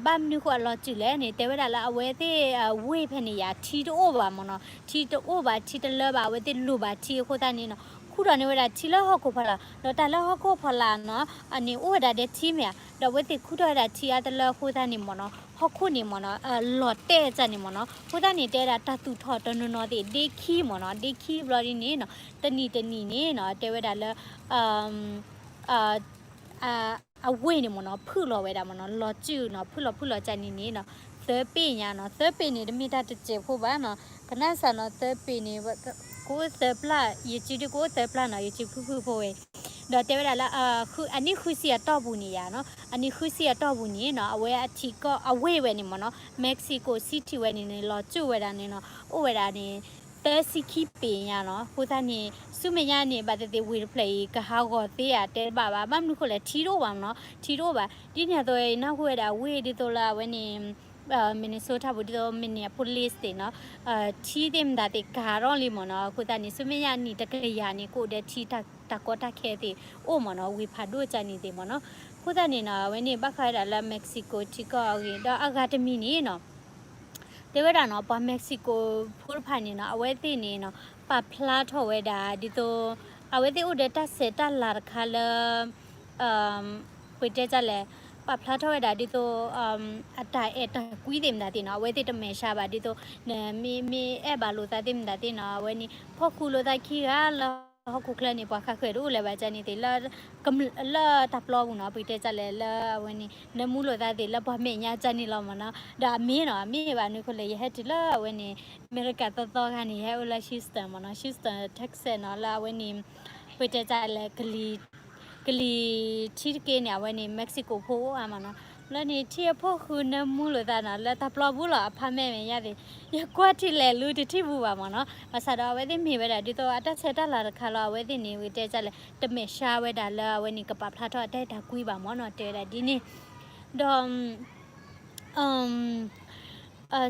ဘၣ်မနုၤဃိအလီၤစုၣ်လဲၣ်န့ၣ် တဲဝဲဒၣ်လၢအဝဲသ့ၣ်ဝ့ၢ်ဖဲန့ၣ်ယါ ထံတအိၣ်ဘၣ်မ့ၢ်နီၤ, ထံတအိၣ်ဘၣ် ထံတလၢဘၣ်, အဝဲသ့ၣ်လိၣ်ဘၣ်ထံအဃိသတးန့ၣ်နီၤ ခူၣ်ထီၣ်န့ၢ်ဝဲဒၣ်ထံလၢဟီၣ်ခိၣ်ဖီလာ်, ဒီးတၢ်လၢဟီၣ်ခိၣ်ဖီလာ်နီၤ အန့ၣ်အိၣ်ဝဲဒၣ်ဒီးထံမ့ၢ်ဧါ, ဒီးအဝဲသ့ၣ်ခူၣ်ထီၣ်ဝဲဒၣ်ထံအါတလၢအဃိသတးန့ၣ်မ့ၢ်နီၤ ဟီၣ်ခိၣ်န့ၣ်မ့ၢ်နီၤ လီၤတဲာ်တၢ်န့ၣ်မ့ၢ်နီၤ, အဃိသတးန့ၣ် တဲဝဲဒၣ်တၢ်သူၣ်ထီၣ်တနီၤနီၤသ့ၣ် ဒ့ခံမ့ၢ်နီၤ, ဒ့ခံဘျီဒ်န့ၣ်နီၤ တနံၣ်တနံၣ်န့ၣ်နီၤ တဲဝဲဒၣ်လၢ အဝ့ၢ်န့ၣ်မ့ၢ်နီၤ ဖုၣ်လီၤဝဲဒၣ်မ့ၢ်နီၤ လီၤစုၣ်နီၤ ဖုၣ်လီၤဖုၣ်လီၤကန့ၣ်န့ၣ်နီၤ သၢပ့ၤညါနီၤ, သၢပ့ၤန့ၣ် တမ့ၢ်တၢ်တစဲးဖိဘၣ်နီၤ, ကနၣ်စၢ်နီၤ သၢပ့ၤန့ၣ် ကအိၣ်သၢပျၢ် ယစုဒုကအိၣ်သၢပျၢ်နီၤ ယစုဖုၣ်ဖုၣ်ဖိဝဲ, ဒီးတဲဝဲဒၣ်လၢ အနံၣ်ဃုဆံအတီၢ်ပူၤန့ၣ်ယါနီၤ အနံၣ်ဃုဆံအတီၢ်ပူၤန့ၣ်နီၤ အဝဲအထံကီၢ်အဝ့ၢ်ဝဲန့ၣ်မ့ၢ်နီၤ Mexico City ဝဲန့ၣ်န့ၣ် လီၤစုၣ်ဝဲဒၣ်န့ၣ်နီၤ အိၣ်ဝဲဒၣ်န့ၣ် သၢဆံခံပ့ၤညါနီၤ, အဃိသတးန့ၣ် ဆူမဲာ်ညါန့ၣ် ဘၣ်သ့ၣ်သ့ၣ်ဝ့ၢ်တဖျၢၣ်အံၤ ကဟးဂီၤသ့ဧါ တဲတဘၣ်ဘၣ်, ဘၣ်မနုၤဃိလဲၣ် ထံတအိၣ်ဘၣ်မ့ၢ်နီၤ, ထံတအိၣ်ဘၣ်, ဒ်န့ၣ်အသိး နၢ်ဟူဝဲဒၣ်ဝ့ၢ်ဒ်သိးလၢအဝဲန့ၣ် Minnesota ပူၤဒ်သိး Minneapolis သ့ၣ်နီၤ, ထံသ့ၣ်မတၤသ့ၣ်ကၤထီၣ်လံမ့ၢ်နီၤ, အဃိသတးန့ၣ် ဆူမဲာ်ညါနံၣ်တကယၤန့ၣ် ကအိၣ်ဒီးထံတၢ်ကီတၢ်ခဲသ့ၣ်အိၣ်မ့ၢ်နီၤ, ဝ့ၢ်ဖးဒိၣ်ကန့ၣ်သ့ၣ်မ့ၢ်နီၤ, အဃိသတးန့ၣ်နီၤ အဝဲန့ၣ်ဘၣ်ဃးဝဲဒၣ်လၢ Mexico ထံကီၢ်အဂ့ၢ် ဒီးအဂၤတမံၤန့ၣ်နီၤ တဲဝဲဒၣ်နီၤ ပှၤ Mexico ဖိတဖၣ်န့ၣ်နီၤ အဝဲသ့ၣ်န့ၣ်နီၤ ပာ်ဖျါထီၣ်ဝဲဒၣ်ဒ်သိး အဝဲသ့ၣ်အိၣ်ဒီးတၢ်ဆဲးတၢ်လၤတခါလၢ ပတဲတၢ်လဲၣ် ပာ်ဖျါထီၣ်ဝဲဒၣ်ဒ်သိး အတၢ်အဲၣ်တၢ်ကွံသ့ၣ်မတၤသ့ၣ်နီၤ အဝဲသ့ၣ်တမဲာ်ဆှးဘၣ်ဒ်သိး နမ့ၢ်မ့ၢ်အဲၣ်ဘၣ်လိာ်သးသ့ၣ်မတၤသ့ၣ်နီၤ အဝဲန့ၣ် ဖီၣ်ဃုာ်လိာ်သးခံဂၤလၢ ဟီၣ်ခိၣ်ချၢန့ၣ် ပှၤဃးဃၢၤတအိၣ်လၢၤဘၣ်ကန့ၣ်သ့ၣ်လၢ လၢတၢ်ပျီပူၤနီၤ ပတဲတၢ်လဲၣ်လၢအဝဲန့ၣ် နမူလိာ်သးသ့ၣ်လၢပှၤမဲာ်ညါကန့ၣ်လီၤမ့ၢ်နီၤ ဒီးအမ့ၢ်နီၤ အမ့ၢ်ဘၣ်နုၤဃိလဲၣ် ယဟဲတုၤလၢအဝဲန့ၣ် အမဲရကၤသီသီခါန့ၣ် ယဟဲအိၣ်လၢ Houston မ့ၢ်နီၤ Houston Texas နီၤ လၢအဝဲန့ၣ် ပတဲတၢ်လဲၣ် ကလံၤထံတက့ၢ်န့ၣ် အဝဲန့ၣ် Mexico ဖိအိၣ်အါမ့ၢ်နီၤ လၢန့ၣ် ထံအဖီၣ်ဃုာ်နမူလိာ်သးနီၤ လၢတၢ်ပျီပူၤလီၤ အဖါမဲာ်မဲာ်ညါသ့ၣ် ယကွၢ်ထံလဲၣ်လူတထံၣ်ဘူးဘၣ်မ့ၢ်နီၤ ဘၣ်ဆၣ်ဒီးအဝဲသ့ၣ်မ့ၢ်ဝဲဒၣ်ဒ်သိးအတၢ်ဆဲးတၢ်လၤတခါလီၤ အဝဲသ့ၣ်န့ၣ် ပတဲတၢ်လဲၣ် တမဲာ်ဆှးဝဲဒၣ်လၢအဝဲန့ၣ် ကပာ်ဖျါထီၣ်အတၢ်အဲၣ်တၢ်ကွံဘၣ်မ့ၢ်နီၤ တဲဝဲဒၣ်ဒ်န့ၣ် ဒီး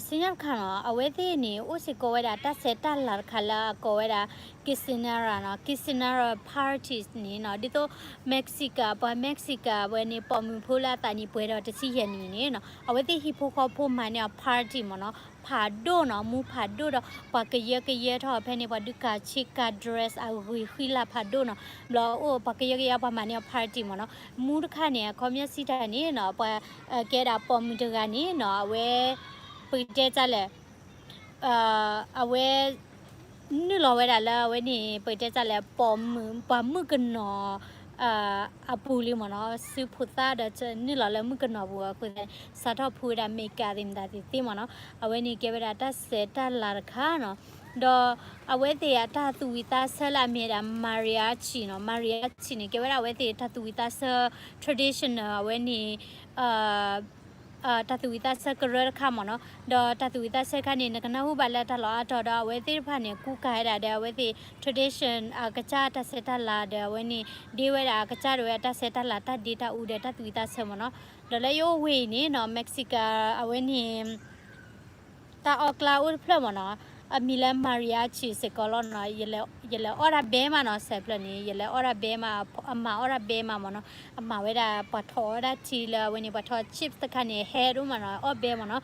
စံညါတခါနီၤ အဝဲသ့ၣ်န့ၣ် အိၣ်စ့ၢ်ကီးဝဲဒၣ်တၢ်ဆဲးတၢ်လၤတခါလၢအကိးဝဲဒၣ် Quinceañera နီၤ Quinceañera parties န့ၣ်နီၤ ဒ်သိး Mexico ပှၤ Mexico ဝဲန့ၣ် ပိာ်မုၣ်ဖိလၢအသးနံၣ်ပှဲၤဒီးတဆံယဲၢ်နံၣ်န့ၣ်နီၤ အဝဲသ့ၣ်ဟံၣ်ဖိဃီဖိမၤန့ၢ်အီၤ party မ့ၢ်နီၤ ဖးဒိၣ်နီၤ မူဖးဒိၣ်ဒီး ပှၤကယၢကယဲထီၣ်ဖဲန့ၣ် ပှၤဒုးကၤဆ့ကၤ dress အဂ့ၤဃံလၤဖးဒိၣ်နီၤ ဘျီအိၣ်ပှၤကယၢကယဲပှၤမၤန့ၢ်အီၤ party မ့ၢ်နီၤ မူတခါန့ၣ် အခီပညီစံးတၢ်န့ၣ်နီၤ ပှၤ ကဲဒၣ်ပိာ်မုၣ်တဂၤန့ၣ်နီၤ အဝဲ ပကတဲတၢ်လဲၣ် အဝဲ နုာ်လီၤဝဲဒၣ်လၢအဝဲန့ၣ် ပကတဲတၢ်လဲၣ် ပိာ်မုၣ် ပှၤမုၣ်ကနီၤ အပူၤလံမ့ၢ်နီၤ စုဖိသၣ်ဒီးနုာ်လီၤလၢမုၣ်ကနီၤပူၤအဃိသတးန့ၣ် စးထီၣ်ဖုးဝဲဒၣ် makeup သ့ၣ်မတၤသ့ၣ်သ့မ့ၢ်နီၤ အဝဲန့ၣ်ကဲဝဲဒၣ်တၢ်ဆဲးတၢ်လၤတခါနီၤ ဒီးအဝဲသ့ၣ်အတၢ်သူၣ်ဝံၣ်သးဆၢလၢအမ့ၢ်ဝဲဒၣ် mariachi နီၤ mariachi န့ၣ် ကဲဝဲဒၣ်အဝဲသ့ၣ်တၢ်သူၣ်ဝံၣ်သးဆၢ traditional အဝဲန့ၣ် တၢ်သူၣ်ဝံၣ်သးဆၢကရၢတခါမ့ၢ်နီၤ ဒီးတၢ်သူၣ်ဝံၣ်သးဆၢခါန့ၣ် နကနၢ်ဟူဘၣ်လၢတၢ်လီၢ်အါတီၤဒီး အဝဲသ့ၣ်တဖၣ်န့ၣ် ကူကၤဝဲဒၣ်ဒီးအဝဲသ့ၣ် tradition အကစၢ်တၢ်ဆဲးတၢ်လၤဒီးအဝဲန့ၣ် ဒ့ဝဲဒၣ်အကစၢ်ဒၣ်ဝဲအတၢ်ဆဲးတၢ်လၤတၢ်ဒ့တၢ်အူဒီးတၢ်သူၣ်ဝံၣ်သးဆၢမ့ၢ်နီၤ ဒီးလၢယအိၣ်ဝ့ၢ်အံၤန့ၣ်နီၤ Mexico အဝဲန့ၣ် တၢ်အီၣ်ကျါအိၣ်တဖျၢၣ်မ့ၢ်နီၤ အမံၤလၢ mariachi စ့ၢ်ကီးလီၤနီၤ. ယလဲၤအီၣ်တၢ်ဘဲမးနီၤ, စဲးဖျၢၣ်န့ၣ် ယလဲၤအီၣ်တၢ်ဘဲမး, အမၤအီၣ်တၢ်ဘဲမးမ့ၢ်နီၤ. အမၤဝဲဒၣ်ပှၤထီၣ်အီၣ်တၢ်ထံလၢအဝဲန့ၣ် ပှၤထီၣ် chips တခါန့ၣ် ဟဲဒိၣ်မးနီၤ, အီၣ်ဘဲမ့ၢ်နီၤ.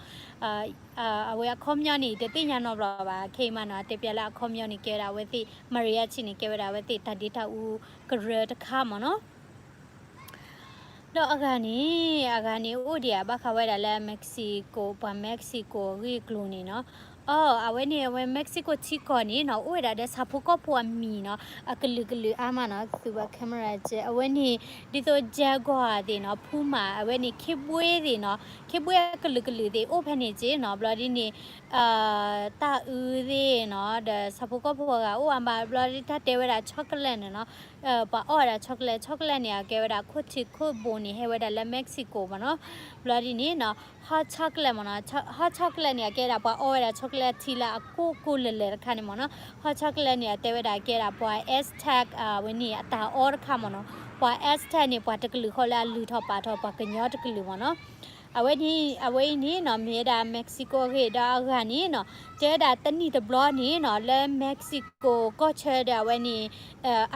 အဝဲအခီပညီန့ၣ် တသ့ၣ်ညါနီတဘျီဘၣ်, ခဲအံၤမးနီၤ တဲပျးလၢအခီပညီန့ၣ် ကဲဝဲဒၣ်အဝဲသ့ၣ် mariachi န့ၣ် ကဲဝဲဒၣ်အဝဲသ့ၣ်တၢ်ဒ့တၢ်အူကရၢတခါမ့ၢ်နီၤ. ဒီးအဂၤန့ၣ်, အဂၤန့ၣ်အိၣ်ဒံးဧါ, ဘၣ်ဃးဝဲဒၣ်လၢ Mexico, ပှၤ Mexico အဂ့ၢ်အကျိၤန့ၣ်နီၤ. အီ အဝဲန့ၣ် အဝဲ Mexico ထံကီၢ်န့ၣ်နီၤ အိၣ်ဝဲဒၣ်ဒီးဆၣ်ဖိကီၢ်ဖိအမံၤနီၤ, အကလုာ်ကလုာ်အါမးနီၤ, ကသူဘၣ် camera ကဲ အဝဲန့ၣ် ဒ်သိး Jaguar သ့ၣ်နီၤ, Puma, အဝဲန့ၣ် ခ့ဘွ့သ့ၣ်နီၤ, ခ့ဘွ့အကလုာ်ကလုာ်သ့ၣ် အိၣ်ဖဲန့ၣ်က့နီၤ. ဘျီဒ်န့ၣ် တၢ်အုးသ့ၣ်နီၤ, ဒီးဆၣ်ဖိကီၢ်ဖိအဂၤအိၣ်အါမး, ဘျီဒ်တၢ်တဲဝဲဒၣ် chocolate န့ၣ်နီၤ, ပှၤအီၣ်ဝဲဒၣ် chocolate, chocolate န့ၣ် အကဲဝဲဒၣ်ခိၣ်ထံးခိၣ်ဘိန့ၣ် ဟဲဝဲဒၣ်လၢ Mexico မ့ၢ်နီၤ. ဘျီဒ်န့ၣ်နီၤ hot chocolate မ့ၢ်နီၤ, hot chocolate န့ၣ် အကဲဒၣ်ပှၤအီၣ်ဝဲဒၣ် chocolate ထံလၢအကိၢ်ကိၢ်လၢၤလၢၤတခါန့ၣ်မ့ၢ်နီၤ. Hot chocolate န့ၣ် အတဲဝဲဒၣ်ကဲဒၣ်ပှၤ Aztec အဝဲန့ၣ်အတၢ်အီတခါမ့ၢ်နီၤ. ပှၤ Aztec န့ၣ် ပှၤတကလုာ်ဃီလၢအလုၢ်ထီၣ်ပာ်ထီၣ် ပှၤကညီတကလုာ်မ့ၢ်နီၤ. အဝဲန့ၣ် အဝဲအံၤန့ၣ်နီၤ မ့ၢ်ဝဲဒၣ် Mexico အဂ့ၢ်ဒီးအဂၤန့ၣ်နီၤ, တဲဝဲဒၣ်တနံၣ်တဘျီန့ၣ်နီၤ လၢ Mexico ကီၢ်ဆၢဒီးအဝဲန့ၣ်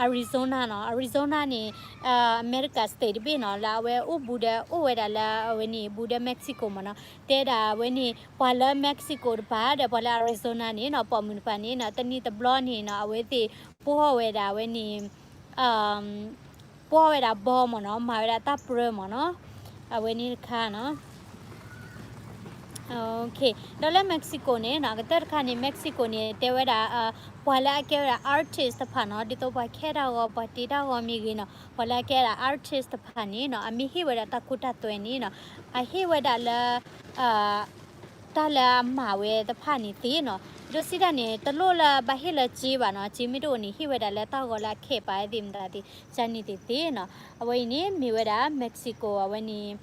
Arizona နီၤ, Arizona န့ၣ် အမဲရကၤ state တဘ့ၣ်နီၤ, လၢအဝဲအိၣ်ဘူးဒီး အိၣ်ဝဲဒၣ်လၢအဝဲန့ၣ် ဘူးဒီး Mexico မ့ၢ်နီၤ. တဲဒၣ်အဝဲန့ၣ် ပှၤလၢ Mexico တပၤဒီး ပှၤလၢ Arizona န့ၣ်နီၤ, ပိာ်မုၣ်တပၤန့ၣ်နီၤ တနံၣ်တဘျီန့ၣ်နီၤ အဝဲသ့ၣ်ပှီၢ်ဝဲဒၣ်အဝဲန့ၣ် ပှီၢ်ဝဲဒၣ်ဘီမ့ၢ်နီၤ, မၤဝဲဒၣ်တၢ်ပြၢမ့ၢ်နီၤ, အဝဲန့ၣ်တခါနီၤ. ဒီးလၢ Mexico န့ၣ်နီၤ ကတၢၢ်တခါန့ၣ် Mexico န့ၣ် တဲဝဲဒၣ် ပှၤလၢအကဲဝဲဒၣ် artist တဖၣ်နီၤ, ဒ်သိးပှၤခဲတၢ်ဂီၤ ပှၤတ့တၢ်ဂီၤမ့ၢ်ဂ့ၤနီၤ, ပှၤလၢအကဲဝဲဒၣ် artist တဖၣ်န့ၣ်နီၤ အမ့ၢ်ဟ့ၣ်ဝဲဒၣ်တၢ်ခိတၢ်သွဲန့ၣ်နီၤ, အဟ့ၣ်ဝဲဒၣ်လၢ တၢ်လၢအမၤဝဲတဖၣ်န့ၣ်သ့နီၤ, ဒိးစံးတၢ်န့ၣ် တလိၣ်လၢဘၣ်ဟ့ၣ်လၢစ့ဘၣ်နီၤ, စ့မ့ၢ်တအိၣ်န့ၣ် ဟ့ၣ်ဝဲဒၣ်လၢတၢ်ဂီၤလၢအခဲးပာ်သ့ၣ်မတၤသ့ၣ် ကန့ၣ်သ့ၣ်သ့နီၤ. အဝဲအံၤန့ၣ် မ့ၢ်ဝဲဒၣ် Mexico အဝဲန့ၣ်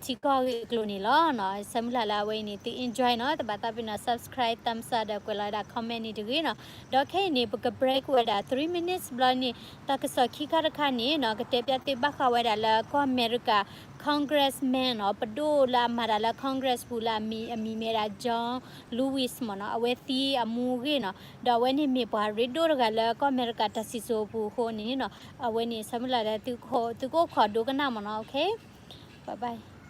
ထံကီၢ်ဂ့ၢ်အကျိၤန့ၣ်လီၤနီၤ. ဆၢမုၢ်လၢ်လၢအဝဲအံၤန့ၣ် သု enjoy နီၤ, တဘၣ်သးပ့ၤနီၤ subscribe, thumbs up ဒီးကွဲးလီၤဝဲဒၣ် comment န့ၣ်တဂ့ၤနီၤ. ဒီးခဲအံၤန့ၣ် ပက break ဝဲဒၣ် three minutes ဘျီန့ၣ် တၢ်ကစီၣ်ခံခါတခါန့ၣ်နီၤ ကတဲပျးသုဘၣ်ဃးဝဲဒၣ်လၢကီၢ်အမဲရကၤ congressman နီၤ, ပဒိၣ်လၢအမၤတၢ်လၢ Congress ပူၤလၢအမံၤမ့ၢ်ဝဲဒၣ် John Lewis မ့ၢ်နီၤ, အဝဲသံအမူအဂ့ၢ်နီၤ. ဒီးအဝဲန့ၣ်မ့ၢ်ပှၤရ့ဒိၣ်တဂၤလၢကီၢ်အမဲရကၤတၢ်စံၣ်စိၤအပူၤအဃိန့ၣ်နီၤ, အဝဲန့ၣ်ဆၢမုၢ်လၢ်လၢသုကအိၣ်ခိးဒိကနၣ်မ့ၢ်နီၤ. Okay, bye bye.